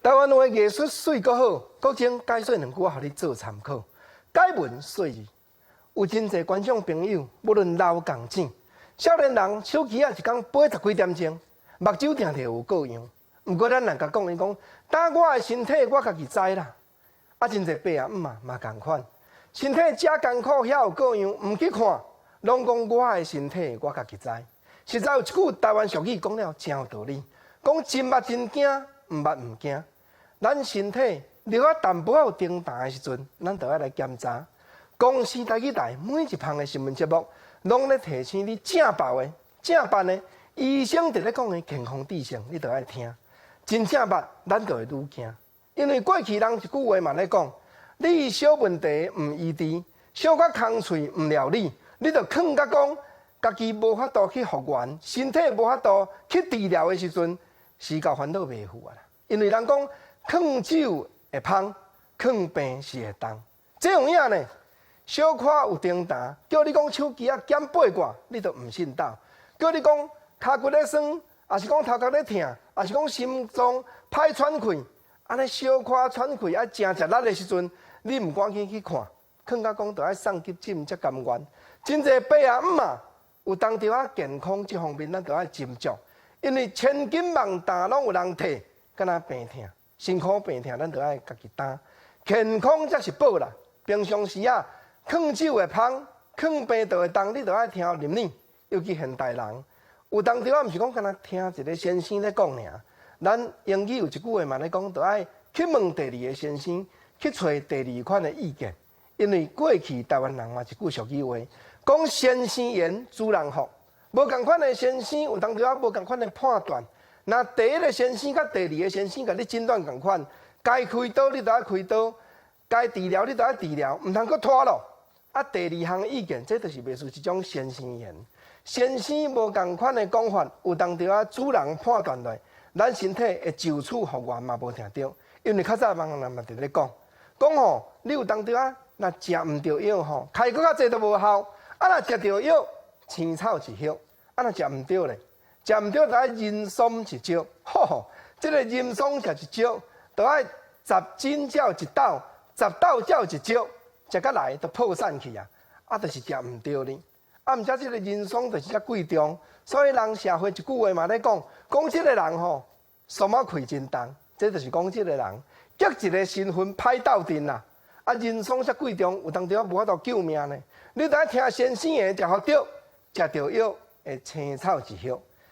台灣話藝術媠閣好，國政解說兩句，予你做參考。解文說字，有真濟觀眾朋友，無論老仝淺，少年人手機仔一工撥十幾點鐘，目睭定定有過樣。毋過咱人共講，伊講，當我的身體我家己知啦。啊，真濟伯仔姆嘛嘛仝款，身體遮艱苦遐有過樣，毋去看，攏講我的身體我家己知。實在有一句台灣俗語講了誠有道理，講真捌真驚，毋捌毋驚。咱身體如果淡薄仔有重擔的時陣，咱就愛來檢查。公視台語台每一項的新聞節目，攏咧提醒你正報的、正辦的，醫生佇咧講的健康知識，你都愛聽。真正捌，咱就會愈驚。因為過去人一句話嘛咧講，你小問題毋醫治，小可空喙毋料理，你就囥甲講，家己無法度去復原，身體無法度去治療的時陣，時到煩惱袂赴啊啦。因為人講，囥酒會芳，囥病是會重。這有影呢？小可有重擔，叫你講手機仔減八卦，你都毋信斗。叫你講跤骨咧酸，抑是講頭殼咧疼，抑是講心臟歹喘氣，按呢小可喘氣啊，誠食力的時陣，你毋趕緊去看，囥甲講著愛送急診才甘願。真濟伯仔姆啊，有當著仔健康這方面，咱著愛斟酌，因為千金萬擔攏有人替，敢若病疼，辛苦病疼，咱著愛家己擔。健康才是寶啦，平常時啊，囥酒會芳，囥病就會重，你著愛聽入呢。尤其現代人，有當時仔毋是講干焦聽一个先生咧講爾。咱英語有一句話嘛咧講，著愛去問第二个先生，去揣第二款的意見。因為過去台灣人嘛一句俗語話，講先生言主人福。無仝款的先生有當時仔無仝款的判斷。若第一个先生佮第二个先生共你診斷仝款，該開刀你著愛開刀，該治療你著愛治療，毋通閣拖落。啊，第二項意見，這就是袂輸一種先生言。先生無仝款的講法，有當時仔主人判斷落，咱身體會就此復原嘛無定著。因為較早人嘛佇咧講，講吼，你有當時仔若食毋著藥吼，開閣較濟都無效。啊，若食著藥，青草一葉；啊，若食毋著咧，食毋著就愛人參一招。吼吼，這个人參食一招，就愛十斤才一斗，十斗才一招。食甲來就破產去啊！啊，就是食毋著呢。啊，毋知這个人參就是遮貴重，所以人社會一句話嘛咧講，講這个人吼，欹仔氣真重，這就是講這个人激一个身份歹鬥陣啦。啊，人參遮貴重，有當時仔無法度救命呢。你著愛聽先生的，食予著，食著藥會青草一葉。